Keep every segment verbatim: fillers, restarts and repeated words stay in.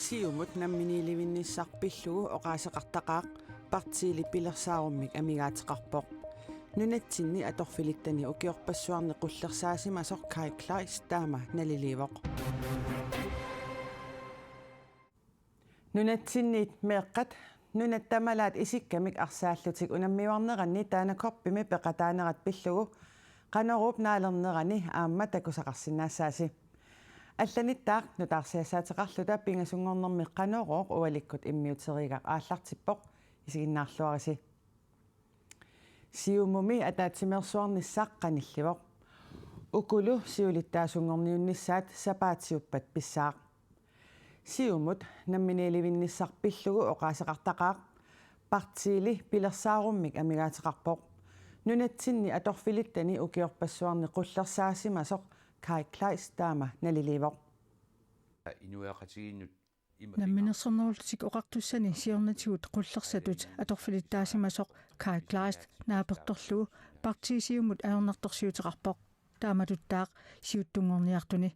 Siumut namminiilivinnissaq pillugu oqaaseqartaqaaq, partiili pilersaarummik amigaateqarpoq. Nunatsinni atorfilittani ukiorpassuarni qullersaasimasoq Kaj Kleist taama naliliivoq. Nunatsinniit meeqqat nunat tamalaat isikkamik arsaallutik unammiuarneranni Dana Cupimi peqataanerat pillugu Qanoruup naalernerani aamma takusaqarsinnaassaasi. Allanittaaq nutaarsiassaateqarluta pingasunngornermi Qanorooq ualikkut immiuteriigaq aallartippoq, isiginnaarluarisi. Siumumi ataatsimeersuarnissaq qanillivoq. Ukulu siulittaasunngorniunnissaat sapaatiuppat pissaaq. Siumut namminiilivinnissaq pillugu oqaaseqartaqaaq, partiili pilersaarummik amigaateqarpoq. Nunatsinni atorfilittani ukiorpassuarni qullersaasimasoq Kaj Kleist taama naliliivoq. Inuiaqatigiinnut ima- Namminersornerullutik Oqartussani siornatigut qullersatut atorfilittaasimasoq Kaj Kleist naapertorlugu partii Siumut ajornartorsiuteqarpoq. Taamatuttaaq siuttunngorniartuni.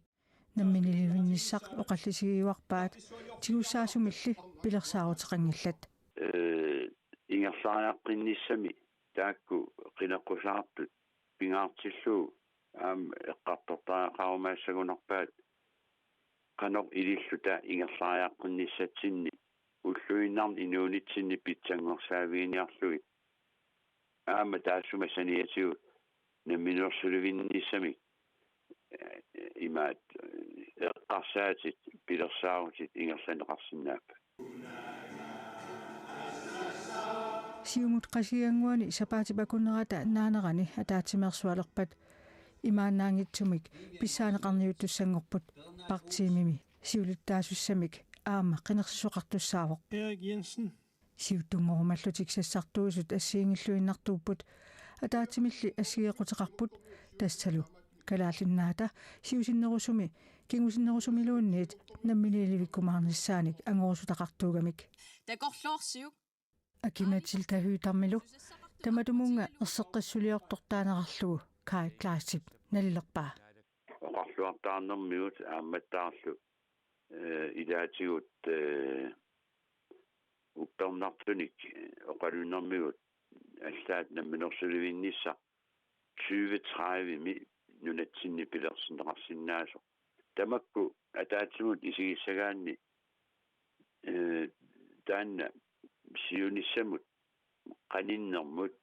Namminiilivinnissaq oqallisigiuarpaat tigussaasumilli pilersaaruteqanngillat. Ee, ingerlariaqqinnissami taakku qineqqusaartut pingaartillugu aamma eqqartortariaqarumaassagunarpaat qanoq ililluta ingerlariaqqinnissatsinni ulluinnarni inuunitsinni pitsanngorsaaviiniarlugit. Aamma taassuma saniatigut namminersulivinnissamik, eh, imaat, eh, eqqarsaatit, pilersaarutit ingerlanneqarsinnaappat. Siumut Qasigiannguani sapaatip akunnerata naanerani ataatsimeersualerpat imaannaanngitsumik pissaaneqarniuttussanngorput, partiimimi siulittaasussamik aamma qinersisoqartussaavoq. Erik Jensen. Siuttunngorumallutik sassartuusut assigiinngilluinnartuupput, ataatsimilli assigeeqquteqarput, tassalu Kalaallit Nunaata siusinnerusumi kingusinnerusumiluunniit namminiilivikkumaarnissaanik angorusutaqartuugamik. Takorloorsiuk. Aki-Matilda Høegh-Damilu tamatumunnga erseqqissuliortortaanerarlugu Kaj Kleistip nalilerpaa. Oqarluartaarnermigut aammattaarlu, eh, ilaatigut, eh, uppernartunik, eh, oqalunnermigut allaat namminersulivinnissaq tyve tredive-mi nunatsinni pilersinneqarsinnaasoq. Tamakku ataatsimut isigissagaanni, eh, taanna siunissamut qaninnermut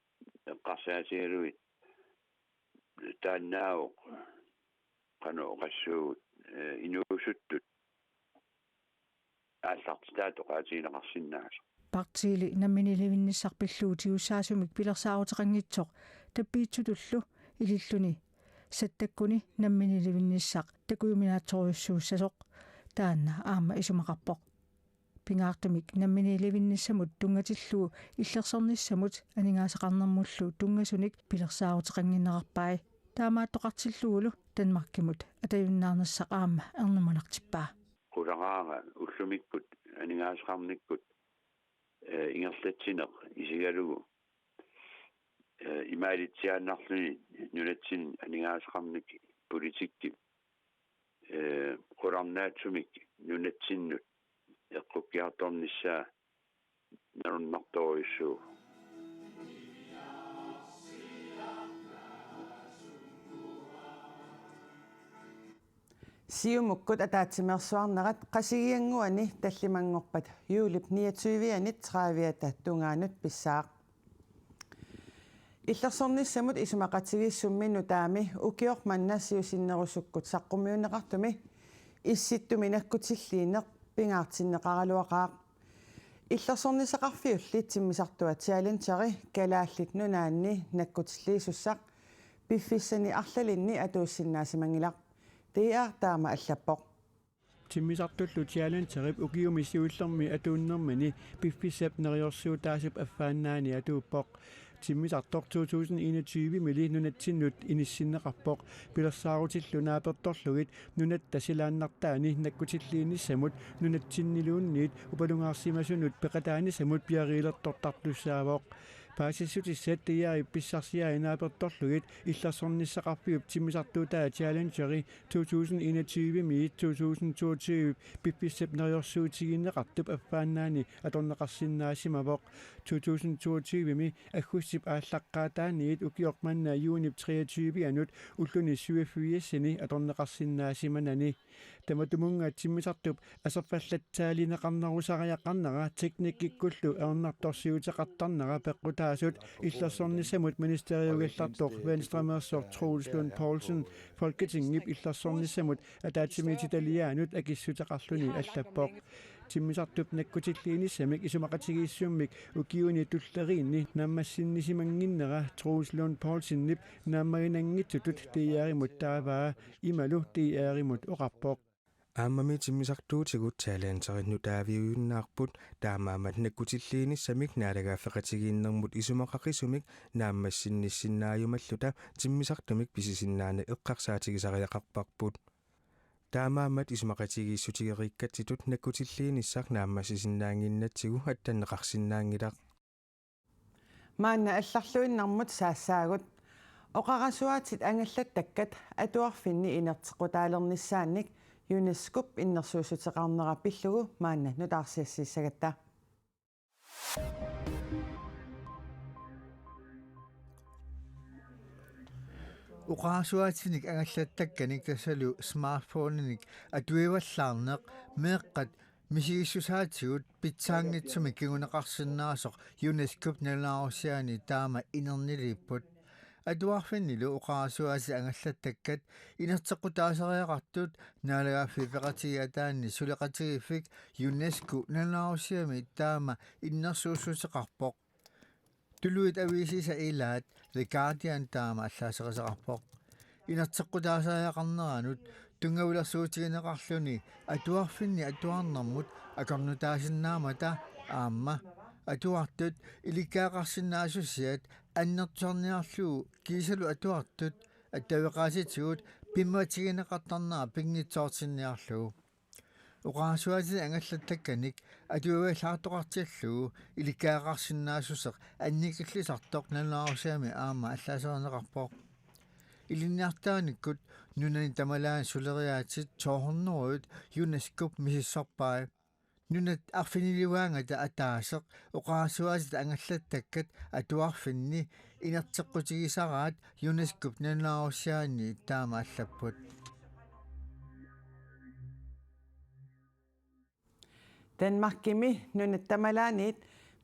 eqqarsaatigalugit taannaavoq qanoq oqassuugut, eh, inuusuttut aallartitaat oqaatigineqarsinnaasoq. Partiili namminiilivinnissaq pillugu tigussaasumik pilersaaruteqanngitsoq tappiitsutullu ililluni sattakkuni namminiilivinnissaq takujuminaatsorujussuussasoq taanna aamma isumaqarpoq. Pingaartumik namminiilivinnissamut tunngatillugu illersornissamut aningaasaqarnermullu tunngasunik pilersaaruteqannginnerarpai. Taamaattoqartillugulu Danmarkimut atajunnaarnissaq aamma ernumanartippaa. Qularaara ullumikkut aningaasaqarnikkut, eh, ingerlatsineq isigalugu, eh, imaalitsiaannarluni nunatsinni aningaasaqarnermik politikkip, eh, qularnaatsumik nunatsinnut eqqukkiartornissaa nalunnartorujussuuvoq. Siumukkut ataatsimeersuarnerat Qasigiannguani tallimanngorpat juulip niogtyve-anit tredive-ata tungaanut pissaaq. Illersornissamut isumaqatigiissummi nutaami ukioq manna siusinnerusukkut saqqummiunneqartumi Issittumi nakkutilliineq pingaartinneqaraluaqaaq. Illersornissaqarfiulli timmisartua Challengeri Kalaallit Nunaanni nakkutilliisussaq piffissani arlalinni atuussinnaasimanngilaq. D R taama allappoq. Timmisartullu Challengerip ukiumi siullermi atuunnermini piffissap neriorsuutaasup affaannaani atuuppoq. Timmisartoq to tusind enogtyve-mili nunatsinnut inissinneqarpoq. Pilersaarutillu naapertorlugit nunatta silaannartaani nakkutilliinissamut nunatsinniluunniit upalungaarsimasunut peqataanissamut piareelertortartussaavoq. Paasissutissat D R-ip pissarsiai naapertorlugit illersornissaqarfiup timmisartuutaa Challengeri to tusind enogtyve-miit to tusind toogtyve piffissap neriorsuutigineqartup affaannaani atorneqarsinnaasimavoq. To tusind toogtyve-mi aggustip aallaqqaataaniit ukioq manna juunip treogtyve-anut ulluni syvogfirsini atorneqarsinnaasimanani. Tamatumunnga timmisartup aserfallatsaalineqarnerusariaqarnera teknikkikkullu ajornartorsiuteqartarnera peqqutaasut illersornissamut ministeriugallartoq Venstremeersoq Troels Lund Poulsen Folketingip illersornissamut ataatsimiititaliaanut akissuteqarluni allappoq. Timmisartup nakkutilliinissamik isumaqatigiissummik ukiuni tulleriinni naammassinnisimanginnera Troels Lund Poulsenip naammaginanngitsutut D R-imut taavaa imalu D R-imut oqarpoq. Aammami timmisartuutigut Challengerinut taaviujunnaarput, taamaammat nakkutilliinissamik naalagaaffeqatigiinnermut isumaqaqisumik naammassinnissinnaajumalluta timmisartumik pisisinnaaneq eqqarsaatigisariaqarparput. Taamaammat isumaqatigiissutigereerikkatsitut nakkutilliinissaq naammassisinnaannginnatsigu attanneqarsinnaanngilaq. Maanna allarluinnarmut saassaagut. Oqarasuaatit angallattakkat atuarfinni inerteqqutaalernissaannik UNESCO-p innersuussuteqarnera pillugu maanna nutaarsiassiissagatta. Oqarasuaatinik angallattakkanik tassalu smartphonenik atuivallaarneq meeqqat misigissusaatigut pitsaanngitsumik kinguneqarsinnaasoq UNESCO-p nalunaarusiaani taama inerniliipput. Atuarfinnilu oqarasuaatit angallattakkat inerteqqutaasariaqartut Naalagaaffik Peqatigiit Ataanni suleqatigiiffik UNESCO nalunaarusiami taama innersuussuteqarpoq. Tuluit aviisiisa ilaat The Guardian taama allaaserisaqarpoq. Inerteqqutaasariaqarneranut tunngavilersuutigineqarluni atuarfinni atuarnermut akornutaasinnaammata aamma atuartut ilikkagaqarsinnaasussiat annertusarniarlugu kiisalu atuartut attaveqaatitigut pimmatigineqartarnera pinngitsoortinniarlugu. Oqarasuaatit angallattakkanik atuivallaartoqartillugu ilikkagaqarsinnaassuseq annikillisartoq nalunaarusiami aamma allaaserineqarpoq. Ilinniartitanikkut nunani tamalaani suleriaatsit to hundrede UNESCO-p misissorpai. Nunat arfiniliugaangata ataaseq oqarasuaatit angallattakkat atuarfinni inerteqqutigisaraat UNESCO-p nalunaarusiaani taama allapput. Danmarkimi nunat tamalaaniit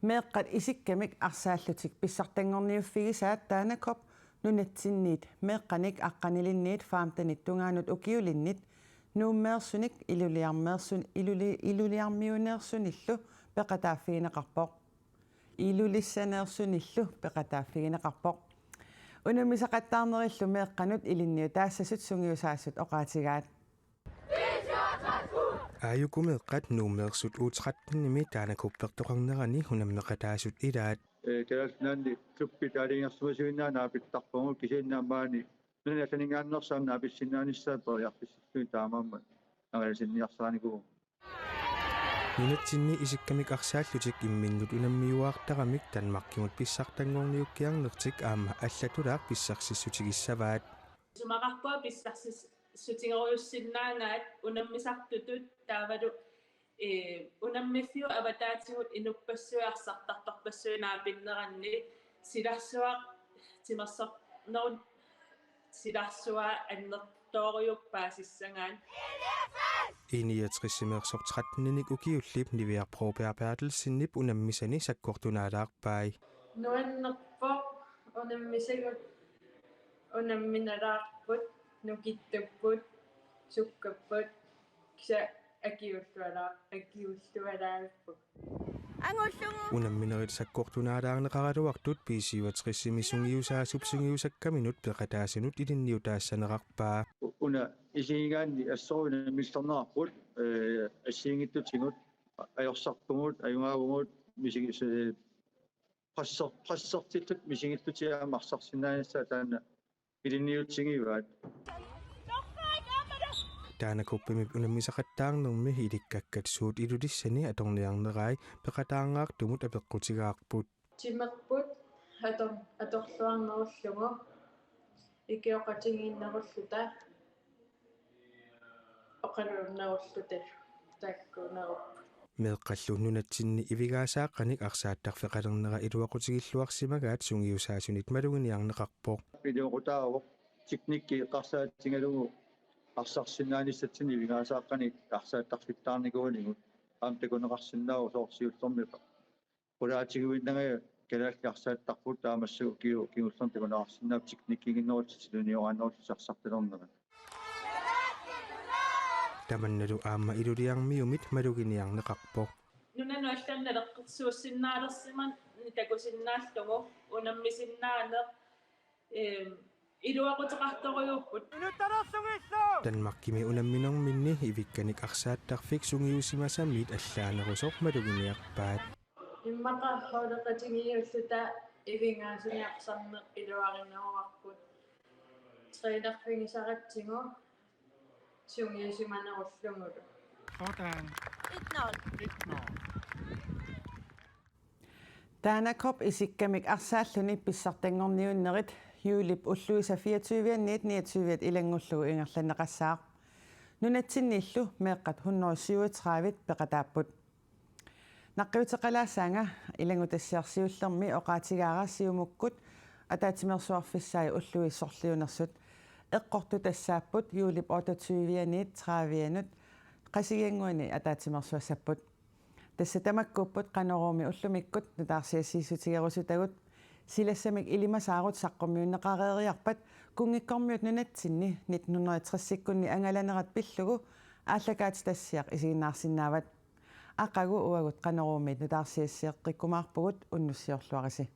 meeqqat isikkamik arsaallutik pissartanngorniuffigisaat Dana Cup nunatsinniit meeqqanik aqqanilinniit femtenit tungaanut ukiulinnit Nuummeersunik Iluliarmeersun-, Iluli-, Iluliarmiuneersunillu peqataaffigineqarpoq. Ilulissaneersunillu peqataaffigineqarpoq. Unammisaqattaarnerillu meeqqanut ilinniutaassasut sungiusaasut oqaatigaat. Aajuku meeqqat Nuummeersut U tretten-imi Dana Cup-ertoqarnerani unammeqataasut ilaat. Ee, Kalaallit Nunaanni klubbit aalajangersimasuinnaat naapittarpagut kisianni aamma maani nunani allaninngaanneersut aamma naapissinnaanissaat periarfissarlugit taamaammat angalasinniarsarinikuuvugut. Nunatsinni isikkamik arsaallutik imminnut unammiuaartaramik Danmarkimut pissartanngorniukkiarnertik aamma allatulaaq pissarsissutigissavaat. Isumaqarpunga pissarsissutigerujussinnaagaat unammisartutut taavalu, ee, unammiffiup avataatigut inuppassuit arsartartorpassuit naapinneranni silarsuaq timersornerun silarsua annertoorujuk paasissagaat. I niogtres-imeersoq tretten-inik ukiullip Niviaq Broberg Berthelsenip unammisani sakkortunaalaarpai. Nuannerpoq unammisagut unamminalaarput, nukittupput, sukkapput, kisianni akiuulluala-, akiuullualaapput. Angullugu. Unamminerit sakkortunaalaarneqaraluartut B syvogtres-imi sungiusaasup sungiusakkaminut peqataasunut ilinniutaassanerarpaa. U-, una isigigaanni assorujuk unammillerneqarput, ee, assigiinngitsutigut, ajorsarpugut, ajugaavugut, misigi-, se-, presser-, pressertilluta misigilluta aamma arsarsinnaanissaat taanna ilinniutigivaat. Dana Cup-imi unammisaqattaarnermi ilikkakkat suut Ilulissani atorniarnerai peqataangaartumut apeqqutigaarput. Timerput, Ator-, atorluarnerullugu ikioqatigiinnerulluta oqalunnerulluta taakkuunerupput. Meeqqallu nunatsinni ivigaasaaqqanik arsaattarfeqalernera iluaqutigilluarsimagaat sungiusaasunit maluginiarneqarpoq. Iluaqutaavoq teknikki eqqarsaatigalugu arsarsinnaanissatsinnut ivigaasaaqqanik arsaattarfittaarnikuuvugut aamma takuneqarsinnaavoq soorlu siullermik qulaatiguinnagit kalaallit arsaattarput taamaasilluni ukiu-, ukiulluni takuneqarsinnaapput teknikkiginnerullutik tilunioraanerullutik arsartalernerat. Tamannalu aamma Ilulissarmiumit maluginiarneqarpoq. Nunanut allanut naleqqersuussinnaalersimaneq takusinnaallugu unammisinnaaneq, eem, iluaquteqartorujuupput. Danmarkimi unamminerminni ivikkanik arsaattarfik sungiusimasamiit allaanerusoq maluginiarpaat. Immaqa holdeqatigiilluta ivigaasuni arsarneq iluarineruarput. Trænerfigisaratsigu sungiusimanerullugulu. Sådan. Et nul. Et nul. Taanna Cup isikkamik arsaalluni pissartanngorniunnerit juulip ulluisa fireogtyve-anniit niogtyve ilanngullugu ingerlanneqassaaq. Nunatsinniillu meeqqat hundrede syvogtredive peqataapput. Naqqiuteqalaassaanga ilanngutassiaq siullermi oqaatigaara Siumukkut ataatsimeersuarfissaat ullui sorliunersut. Eqqortut tassaapput juulip otteogtyve-anniit tredive-anut Qasigiannguani ataatsimeersuassapput. Tassa tamakkuupput Qanoruumi ullumikkut nutaarsiassiissutigerusutagut. Silassamik ilimasaarut saqqummiunneqareeriarpat kunngikkormiut nunatsinni nitten hundrede og tres-ikkunni angalanerat pillugu aallakaatitassiaq isiginnaarsinnaavat. Aqagu uagut Qanoruumiit nutaarsiassiaqqikkumaarpugut, unnussiorluarisi.